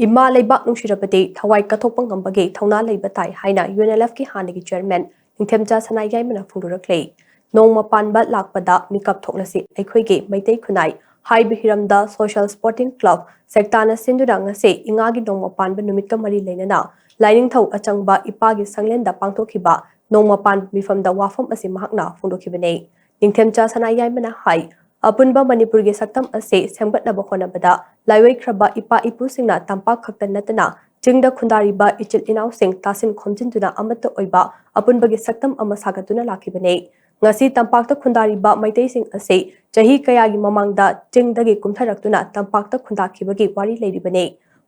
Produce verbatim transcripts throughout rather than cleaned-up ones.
ꯏꯃꯥ ꯂꯩꯕꯥꯛ ꯅꯨꯡꯁꯤꯔꯕꯗꯤ ꯊꯋꯥꯏ ꯀꯠꯊꯣꯛꯄ ꯉꯝꯕꯒꯤ ꯊꯧꯅꯥ ꯂꯩꯕ ꯇꯥꯏ ꯍꯥꯏꯅ UNLFꯀꯤ ꯍꯥꯟꯅꯒꯤ chairman ꯅꯤꯡꯊꯦꯝꯆꯥ ꯁꯅꯥꯌꯥꯏꯃꯅ ꯐꯣꯡꯗꯣꯔꯛꯂꯦ꯫ ꯅꯣꯡꯃ ꯄꯥꯟꯕ ꯂꯥꯛꯄꯗ ꯃꯤꯀꯞ ꯊꯣꯛꯂꯁꯤ ꯑꯩꯈꯣꯏꯒꯤ ꯃꯩꯇꯩ ꯈꯨꯟꯅꯥꯏ ꯍꯥꯏꯕ ꯍꯤꯔꯝꯗ social sporting club ꯁꯦꯛꯇꯥꯅ ꯁꯤꯟꯗꯨꯅ ꯉꯁꯤ ꯏꯉꯥꯒꯤ ꯅꯣꯡꯃ ꯄꯥꯟꯕ ꯅꯨꯃꯤꯠꯀ ꯃꯔꯤ ꯂꯩꯅꯅ ꯂꯥꯏꯅꯤꯡꯊꯧ ꯑꯆꯪꯕ ꯏꯄꯥꯒꯤ ꯁꯪꯂꯦꯟꯗ ꯄꯥꯡꯊꯣꯛꯈꯤꯕ ꯅꯣꯡꯃ ꯄꯥꯟꯕ ꯃꯤꯐꯝꯗ ꯋꯥꯐꯝ ꯑꯁꯤ ꯃꯍꯥꯛꯅ ꯐꯣꯡꯗꯣꯛꯈꯤꯕꯅꯤ꯫ ꯅꯤꯡꯊꯦꯝꯆꯥ ꯁꯅꯥꯌꯥꯏꯃꯅ ꯍꯥꯏ, ꯑꯄꯨꯟꯕ ꯃꯅꯤꯄꯨꯔꯒꯤ ꯁꯛꯇꯝ ꯑꯁꯤ ꯁꯦꯝꯒꯠꯅꯕ ꯍꯣꯠꯅꯕꯗ ꯂꯥꯏꯑꯣꯏꯈ꯭ꯔꯕ ꯏꯄꯥ ꯏꯄꯨꯁꯤꯡꯅ ꯇꯝꯄꯥꯛ ꯈꯛꯇ ꯅꯠꯇꯅ ꯆꯤꯡꯗ ꯈꯨꯟꯗꯥꯔꯤꯕ ꯏꯆꯤꯜ ꯏꯅꯥꯎꯁꯤꯡ ꯇꯥꯁꯤꯟ ꯈꯣꯝꯖꯤꯟꯗꯨꯅ ꯑꯃꯠꯇ ꯑꯣꯏꯕ ꯑꯄꯨꯟꯕꯒꯤ ꯁꯛꯇꯝ ꯑꯃ ꯁꯥꯒꯠꯇꯨꯅ ꯂꯥꯛꯈꯤꯕꯅꯤ꯫ ꯉꯁꯤ ꯇꯝꯄꯥꯛꯇ ꯈꯨꯟꯗꯥꯔꯤꯕ ꯃꯩꯇꯩꯁꯤꯡ ꯑꯁꯤ ꯆꯍꯤ ꯀꯌꯥꯒꯤ ꯃꯃꯥꯡꯗ ꯆꯤꯡꯗꯒꯤ ꯀꯨꯝꯊꯔꯛꯇꯨꯅ ꯇꯝꯄꯥꯛꯇ ꯈꯨꯟꯗꯥꯈꯤꯕꯒꯤ ꯋꯥꯔꯤ ꯂꯩꯔꯤꯕꯅꯤ꯫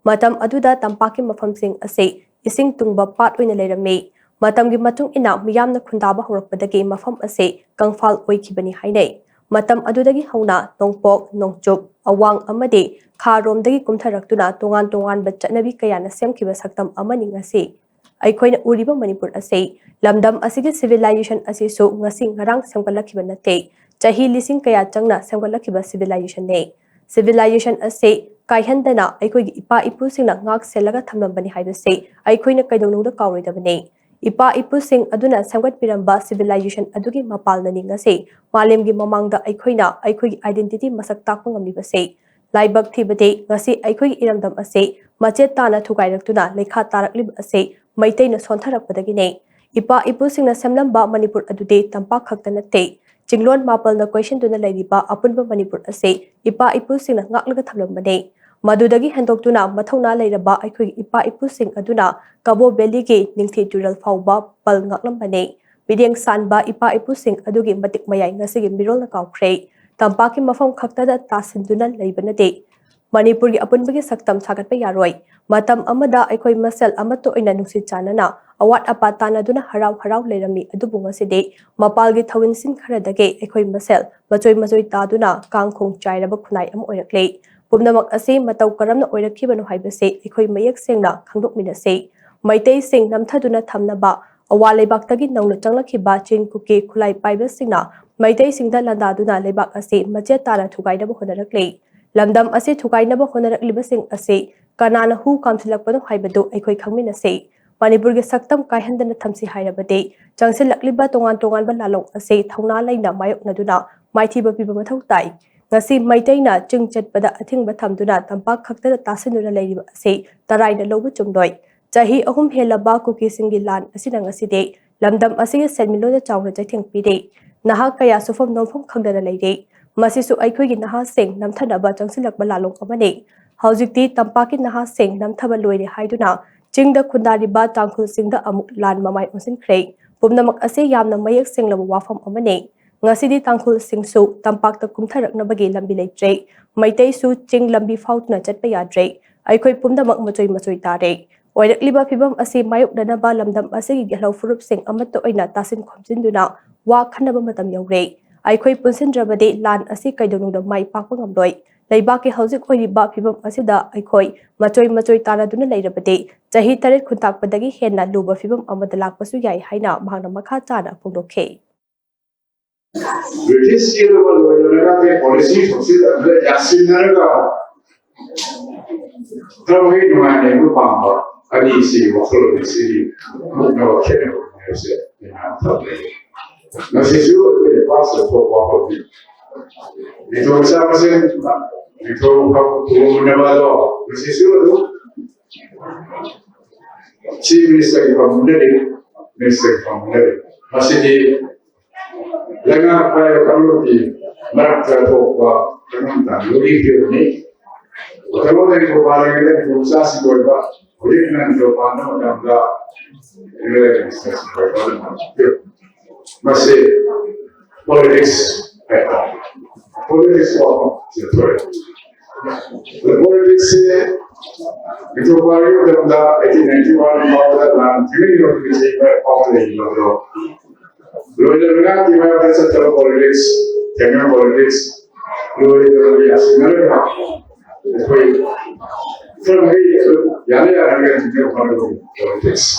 ꯃꯇꯝ ꯑꯗꯨꯗ ꯇꯝꯄꯥꯛꯀꯤ ꯃꯐꯝꯁꯤꯡ ꯑꯁꯤ ꯏꯁꯤꯡ ꯇꯨꯡꯕ ꯄꯥꯠ ꯑꯣꯏꯅ ꯂꯩꯔꯝꯃꯤ꯫ ꯃꯇꯝꯒꯤ ꯃꯇꯨꯡ ꯏꯟꯅ ꯃꯤꯌꯥꯝꯅ ꯈꯨꯟꯗꯥꯕ ꯍꯧꯔꯛꯄꯗꯒꯤ ꯃꯐꯝ ꯑꯁꯤ ꯀꯪꯐꯥꯜ ꯑꯣꯏꯈꯤꯕꯅꯤ ꯍꯥꯏꯅꯩ꯫ ꯃꯇꯝ ꯑꯗꯨꯗꯒꯤ ꯍꯧꯅ ꯅꯣꯡꯄꯣꯛ, ꯅꯣꯡꯆꯨꯞ, ꯑꯋꯥꯡ ꯑꯃꯗꯤ ꯈꯥꯔꯣꯝꯗꯒꯤ ꯀꯨꯝꯊꯔꯛꯇꯨꯅ ꯇꯣꯉꯥꯟ ꯇꯣꯉꯥꯟꯕ ꯆꯠꯅꯕꯤ ꯀꯌꯥꯅ ꯁꯦꯝꯈꯤꯕ ꯁꯛꯇꯝ ꯑꯃꯅꯤ ꯉꯁꯤ ꯑꯩꯈꯣꯏꯅ ꯎꯔꯤꯕ ꯃꯅꯤꯄꯨꯔ ꯑꯁꯤ꯫ ꯂꯝꯗꯝ ꯑꯁꯤꯒꯤ civilization ꯑꯁꯤꯁꯨ ꯉꯁꯤ ꯉꯔꯥꯡ ꯁꯦꯝꯒꯠꯂꯛꯈꯤꯕ ꯅꯠꯇꯦ꯫ ꯆꯍꯤ ꯂꯤꯁꯤꯡ ꯀꯌꯥ ꯆꯪꯅ ꯁꯦꯝꯒꯠꯂꯛꯈꯤꯕ civilizationꯅꯤ꯫ Civilization ꯑꯁꯤ ꯀꯥꯏꯍꯟꯗꯅ ꯑꯩꯈꯣꯏꯒꯤ ꯏꯄꯥ ꯏꯄꯨꯁꯤꯡꯅ ꯉꯥꯛ ꯁꯦꯜꯂꯒ ꯊꯝꯂꯝꯕꯅꯤ ꯍꯥꯏꯕꯁꯤ ꯑꯩꯈꯣꯏꯅ ꯀꯩꯗꯧꯅꯨꯡꯗ ꯀꯥꯎꯔꯣꯏꯗꯕꯅꯤ꯫ ꯏꯄꯥ ꯏꯄꯨꯁꯤꯡ ꯑꯗꯨꯅ ꯁꯦꯝꯒꯠꯄꯤꯔꯝꯕ civilization ꯑꯗꯨꯒꯤ ꯃꯄꯥꯜꯅꯅꯤ ꯉꯁꯤ ꯃꯥꯂꯦꯝꯒꯤ ꯃꯃꯥꯡꯗ ꯑꯩꯈꯣꯏꯅ ꯑꯩꯈꯣꯏꯒꯤ identity ꯃꯁꯛ ꯇꯥꯛꯄ ꯉꯝꯂꯤꯕꯁꯤ꯫ ꯂꯥꯏꯕꯛ ꯊꯤꯕꯗꯤ ꯉꯁꯤ ꯑꯩꯈꯣꯏꯒꯤ ꯏꯔꯝꯗꯝ ꯑꯁꯤ ꯃꯆꯦꯠ ꯇꯥꯅ ꯊꯨꯒꯥꯏꯔꯛꯇꯨꯅ ꯂꯩꯈꯥ ꯇꯥꯔꯛꯂꯤꯕ ꯑꯁꯤ ꯃꯩꯇꯩꯅ ꯁꯣꯟꯊꯔꯛꯄꯗꯒꯤꯅꯤ꯫ ꯏꯄꯥ ꯏꯄꯨꯁꯤꯡꯅ ꯁꯦꯝꯂꯝꯕ ꯃꯅꯤꯄꯨꯔ ꯑꯗꯨꯗꯤ ꯇꯝꯄꯥꯛ ꯈꯛꯇ ꯅꯠꯇꯦ, ꯆꯤꯡꯂꯣꯟ ꯃꯥꯄꯜꯅ ꯀꯣꯏꯁꯤꯟꯗꯨꯅ ꯂꯩꯔꯤꯕ ꯑꯄꯨꯟꯕ ꯃꯅꯤꯄꯨꯔ ꯑꯁꯤ ꯏꯄꯥ ꯏꯄꯨꯁꯤꯡꯅ ꯉꯥꯛꯂꯒ ꯊꯝꯂꯝꯕꯅꯤ꯫ ꯃꯗꯨꯗꯒꯤ ꯍꯦꯟꯗꯣꯛꯇꯨꯅ ꯃꯊꯧꯅꯥ ꯂꯩꯔꯕ ꯑꯩꯈꯣꯏꯒꯤ ꯏꯄꯥ ꯏꯄꯨꯁꯤꯡ ꯑꯗꯨꯅ ꯀꯕꯣ ꯚꯦꯂꯤꯒꯤ ꯅꯤꯡꯊꯤ ꯇꯨꯔꯦꯜ ꯐꯥꯎꯕ ꯄꯜ ꯉꯥꯛꯂꯝꯕꯅꯤ꯫ ꯃꯤꯠꯌꯦꯡ ꯁꯥꯟꯕ ꯏꯄꯥ ꯏꯄꯨꯁꯤꯡ ꯑꯗꯨꯒꯤ ꯃꯇꯤꯛ ꯃꯌꯥꯏ ꯉꯁꯤꯒꯤ ꯃꯤꯔꯣꯜꯅ ꯀꯥꯎꯈ꯭ꯔꯦ꯫ ꯇꯝꯄꯥꯛꯀꯤ ꯃꯐꯝ ꯈꯛꯇꯗ ꯇꯥꯁꯤꯟꯗꯨꯅ ꯂꯩꯕꯅꯗꯤ ꯃꯅꯤꯄꯨꯔꯒꯤ ꯑꯄꯨꯟꯕꯒꯤ ꯁꯛꯇꯝ ꯁꯥꯒꯠꯄ ꯌꯥꯔꯣꯏ꯫ ꯃꯇꯝ ꯑꯃꯗ ꯑꯩꯈꯣꯏ ꯃꯁꯦꯜ ꯑꯃꯠꯇ ꯑꯣꯏꯅ ꯅꯨꯡꯁꯤ ꯆꯥꯟꯅꯅ ꯑꯋꯥꯠ ꯑꯄꯥ ꯇꯥꯟꯅꯗꯨꯅ ꯍꯔꯥꯎ ꯍꯔꯥꯎ ꯂꯩꯔꯝꯃꯤ, ꯑꯗꯨꯕꯨ ꯉꯁꯤꯗꯤ ꯃꯄꯥꯜꯒꯤ ꯊꯧꯋꯤꯟꯁꯤꯟ ꯈꯔꯗꯒꯤ ꯑꯩꯈꯣꯏ ꯃꯁꯦꯜ ꯃꯆꯣꯏ ꯃꯆꯣꯏ ꯇꯥꯗꯨꯅ ꯀꯥꯡꯈꯣꯡ ꯆꯥꯏꯔꯕ ꯈꯨꯟꯅꯥꯏ ꯑꯃ ꯑꯣꯏꯔꯛꯂꯦ꯫ ꯄꯨꯝꯅꯃꯛ ꯑꯁꯤ ꯃꯇꯧ ꯀꯔꯝꯅ ꯑꯣꯏꯔꯛꯈꯤꯕꯅꯣ ꯍꯥꯏꯕꯁꯤ ꯑꯩꯈꯣꯏ ꯃꯌꯦꯛ ꯁꯦꯡꯅ ꯈꯪꯗꯣꯛꯃꯤꯟꯅꯁꯤ꯫ ꯃꯩꯇꯩꯁꯤꯡ ꯅꯝꯊꯗꯨꯅ ꯊꯝꯅꯕ, ꯑꯋꯥ ꯂꯩꯕꯥꯛꯇꯒꯤ ꯅꯧꯅ ꯆꯪꯂꯛꯈꯤꯕ ꯆꯤꯡ ꯀꯨꯀꯤ ꯈꯨꯠꯂꯥꯏ ꯄꯥꯏꯕꯁꯤꯡꯅ ꯃꯩꯇꯩꯁꯤꯡꯗ ꯂꯥꯟꯗꯥꯗꯨꯅ ꯂꯩꯕꯥꯛ ꯑꯁꯤ ꯃꯆꯦꯠ ꯇꯥꯅ ꯊꯨꯒꯥꯏꯅꯕ ꯍꯣꯠꯅꯔꯛꯂꯤ꯫ ꯂꯝꯗꯝ ꯑꯁꯤ ꯊꯨꯒꯥꯏꯅꯕ ꯍꯣꯠꯅꯔꯛꯂꯤꯕꯁꯤꯡ ꯑꯁꯤ ꯀꯅꯥꯅ ꯍꯨ ꯀꯥꯝꯁꯤꯜꯂꯛꯄꯅꯣ ꯍꯥꯏꯕꯗꯨ ꯑꯩꯈꯣꯏ ꯈꯪꯃꯤꯟꯅꯁꯤ꯫ ꯃꯅꯤꯄꯨꯔꯒꯤ ꯁꯛꯇꯝ ꯀꯥꯏꯍꯟꯗꯅ ꯊꯝꯁꯤ ꯍꯥꯏꯔꯕꯗꯤ ꯆꯪꯁꯤꯜꯂꯛꯂꯤꯕ ꯇꯣꯉꯥꯟ ꯇꯣꯉꯥꯟꯕ ꯂꯥꯂꯣꯡ ꯑꯁꯤ ꯊꯧꯅꯥ ꯂꯩꯅ ꯃꯥꯌꯣꯛꯅꯗꯨꯅ ꯃꯥꯏꯊꯤꯕ ꯄꯤꯕ ꯃꯊꯧ ꯇꯥꯏ꯫ ꯉꯁꯤ ꯃꯩꯇꯩꯅ ꯆꯤꯡ ꯆꯠꯄꯗ ꯑꯊꯤꯡꯕ ꯊꯝꯗꯨꯅ ꯇꯝꯄꯥꯛ ꯈꯛꯇꯗ ꯇꯥꯁꯤꯟꯗꯨꯅ ꯂꯩꯔꯤꯕ ꯑꯁꯤ ꯇꯔꯥꯏꯅ ꯂꯧꯕ ꯆꯨꯝꯂꯣꯏ꯫ ꯆꯍꯤ ꯑꯍꯨꯝ ꯍꯦꯜꯂꯕ ꯀꯨꯀꯤꯁꯤꯡꯒꯤ ꯂꯥꯟ ꯑꯁꯤꯅ ꯉꯁꯤꯗꯤ ꯂꯝꯗꯝ ꯑꯁꯤꯒꯤ ꯁꯦꯟꯃꯤꯠꯂꯣꯟꯗ ꯆꯥꯎꯅ ꯆꯩꯊꯦꯡ ꯄꯤꯔꯤ꯫ ꯅꯍꯥ ꯀꯌꯥ ꯁꯨꯐꯝ ꯅꯣꯝꯐꯝ ꯈꯪꯗꯅ ꯂꯩꯔꯤ꯫ ꯃꯁꯤꯁꯨ ꯑꯩꯈꯣꯏꯒꯤ ꯅꯍꯥꯁꯤꯡ ꯅꯝꯊꯅꯕ ꯆꯪꯁꯤꯜꯂꯛꯄ ꯂꯥꯂꯣꯡ ꯑꯃꯅꯤ꯫ ꯍꯧꯖꯤꯛꯇꯤ ꯇꯝꯄꯥꯛꯀꯤ ꯅꯍꯥꯁꯤꯡ ꯅꯝꯊꯕ ꯂꯣꯏꯔꯦ ꯍꯥꯏꯗꯨꯅ ꯆꯤꯡꯗ ꯈꯨꯟꯗꯥꯔꯤꯕ ꯇꯥꯡꯈꯨꯜꯁꯤꯡꯗ ꯑꯃꯨꯛ ꯂꯥꯟ ꯃꯃꯥꯏ ꯑꯣꯟꯁꯤꯟꯈ꯭ꯔꯦ꯫ ꯄꯨꯝꯅꯃꯛ ꯑꯁꯤ ꯌꯥꯝꯅ ꯃꯌꯦꯛ ꯁꯦꯡꯂꯕ ꯋꯥꯐꯝ ꯑꯃꯅꯤ꯫ ꯉꯁꯤꯗꯤ ꯇꯥꯡꯈꯨꯜꯁꯤꯡꯁꯨ ꯇꯝꯄꯥꯛꯇ ꯀꯨꯝꯊꯔꯛꯅꯕꯒꯤ ꯂꯝꯕꯤ ꯂꯩꯇ꯭ꯔꯦ꯫ ꯃꯩꯇꯩꯁꯨ ꯆꯤꯡ ꯂꯝꯕꯤ ꯐꯥꯎꯗꯨꯅ ꯆꯠꯄ ꯌꯥꯗ꯭ꯔꯦ꯫ ꯑꯩꯈꯣꯏ ꯄꯨꯝꯅꯃꯛ ꯃꯆꯣꯏ ꯃꯆꯣꯏ ꯇꯥꯔꯦ꯫ ꯑꯣꯏꯔꯛꯂꯤꯕ ꯐꯤꯕꯝ ꯑꯁꯤ ꯃꯥꯌꯣꯛꯅꯅꯕ ꯂꯝꯗꯝ ꯑꯁꯤꯒꯤ ꯒꯦꯜꯍꯧ ꯐꯨꯔꯨꯞꯁꯤꯡ ꯑꯃꯠꯇ ꯑꯣꯏꯅ ꯇꯥꯁꯤꯟ ꯈꯣꯝꯖꯤꯟꯗꯨꯅ ꯋꯥ ꯈꯟꯅꯕ ꯃꯇꯝ ꯌꯧꯔꯦ꯫ ꯑꯩꯈꯣꯏ ꯄꯨꯟꯁꯤꯟꯗ꯭ꯔꯕꯗꯤ ꯂꯥꯟ ꯑꯁꯤ ꯀꯩꯗꯧꯅꯨꯡꯗ ꯃꯥꯏ ꯄꯥꯛꯄ ꯉꯝꯂꯣꯏ꯫ ꯂꯩꯕꯥꯛꯀꯤ ꯍꯧꯖꯤꯛ ꯑꯣꯏꯔꯤꯕ ꯐꯤꯕꯝ ꯑꯁꯤꯗ ꯑꯩꯈꯣꯏ ꯃꯆꯣꯏ ꯃꯆꯣꯏ ꯇꯥꯟꯅꯗꯨꯅ ꯂꯩꯔꯕꯗꯤ ꯆꯍꯤ ꯇꯔꯦꯠ ꯈꯨꯟꯇꯥꯛꯄꯗꯒꯤ ꯍꯦꯟꯅ ꯂꯨꯕ ꯐꯤꯕꯝ ꯑꯃꯗ ꯂꯥꯛꯄꯁꯨ ꯌꯥꯏ ꯍꯥꯏꯅ ꯃꯍꯥꯛꯅ ꯃꯈꯥ ꯇꯥꯅ ꯐꯣꯡꯗꯣꯛꯈꯤ꯫ ꯕ꯭ꯔꯤꯇꯤꯁꯀꯤ ꯑꯗꯨꯒ ꯂꯣꯏꯅꯔꯒ ꯄꯣꯂꯤꯁꯤ ꯊꯣꯛꯆꯤꯜꯂꯒ ꯌꯥꯁꯤꯟꯅꯔꯒ ꯈꯔ ꯃꯈꯩ ꯅꯨꯡꯉꯥꯏꯅ ꯂꯩꯕ ꯄꯥꯝꯕ ꯑꯅꯤꯁꯤꯒꯤ ꯋꯥꯈꯜꯂꯣꯟ ꯑꯁꯤꯒꯤ ꯃꯨꯛꯅꯕ ꯈꯦꯠꯅꯕ ꯍꯥꯏꯕꯁꯦ ꯑꯩꯅ ꯊꯝꯖꯒꯦ꯫ ꯃꯁꯤꯁꯨ ꯑꯩꯈꯣꯏꯅ ꯄꯥꯛ ꯆꯥꯎꯊꯣꯛꯄ ꯋꯥꯐꯝꯅꯤ꯫ ꯅꯤꯡꯊꯧ ꯃꯆꯥ ꯃꯁꯦꯟ ꯅꯤꯡꯊꯧ ꯈꯨꯔꯨꯝꯅꯕ ꯑꯗꯣ ꯃꯁꯤꯁꯨ ꯑꯗꯨꯝ ꯆꯤꯐ ꯃꯤꯅꯤꯁꯇꯔꯒꯤ ꯐꯝ ꯃꯨꯟꯅꯔꯤ, ꯃꯤꯅꯤꯁꯇꯔꯒꯤ ꯐꯝ ꯃꯨꯟꯅꯔꯤ꯫ ꯃꯁꯤꯗꯤ ꯂꯩꯉꯥꯛ ꯄꯥꯏꯕ ꯀꯥꯡꯂꯨꯞꯀꯤ ꯃꯔꯛꯇ ꯊꯣꯛꯄ ꯀꯥꯡꯂꯨꯞ ꯇꯥꯡꯂꯨꯒꯤ ꯐꯤꯕꯝꯅꯤ꯫ ꯋꯥꯈꯜꯂꯣꯟ ꯂꯩꯕ ꯄꯥꯜꯂꯤꯉꯩꯗ ꯅꯤꯡꯊꯧ ꯃꯆꯥꯁꯤꯡ ꯑꯣꯏꯕ, ꯍꯧꯖꯤꯛꯅ ꯅꯤꯡꯊꯧ ꯄꯥꯟꯕ ꯃꯇꯝꯗ ꯑꯦꯝ ꯑꯦꯜ ꯑꯦ ꯃꯤꯅꯤꯁꯇꯔꯁꯤꯡ ꯑꯣꯏꯕ ꯃꯁꯤ ꯄꯣꯂꯤꯇꯤꯛꯁ ꯍꯥꯏꯇꯥꯔꯦ꯫ ꯄꯣꯂꯤꯇꯤꯛꯁ ꯋꯥꯐꯝ ꯆꯦꯟꯊꯣꯔꯛꯑꯦ꯫ ꯄꯣꯂꯤꯇꯤꯛꯁꯁꯦ ꯅꯤꯡꯊꯧ ꯄꯥꯜꯂꯤꯉꯩ ꯃꯇꯝꯗ eighteen ninety one ꯐꯥꯎꯕꯗ ꯂꯥꯟ ꯊꯦꯡꯅꯈꯤꯕ ꯅꯨꯃꯤꯠꯁꯦ ꯏꯃꯥ ꯏꯄꯥ ꯂꯩꯔꯤꯕꯗꯣ ꯂꯣꯏꯅ ꯂꯩꯉꯥꯛꯀꯤ ꯃꯥꯌꯣꯛꯇ ꯆꯠꯇꯕ ꯄꯣꯂꯤꯇꯤꯛꯁ, ꯊꯦꯡꯅ ꯄꯣꯂꯤꯇꯤꯛꯁ ꯂꯣꯏꯗꯅ ꯌꯥꯁꯤꯟꯅꯔꯒ ꯑꯩꯈꯣꯏ ꯈꯔ ꯃꯈꯩ ꯌꯥꯅ ꯌꯥꯅꯔꯒ ꯍꯤꯡꯅꯕ ꯍꯣꯠꯅꯕꯒꯤ ꯄꯣꯂꯤꯇꯤꯛꯁ꯫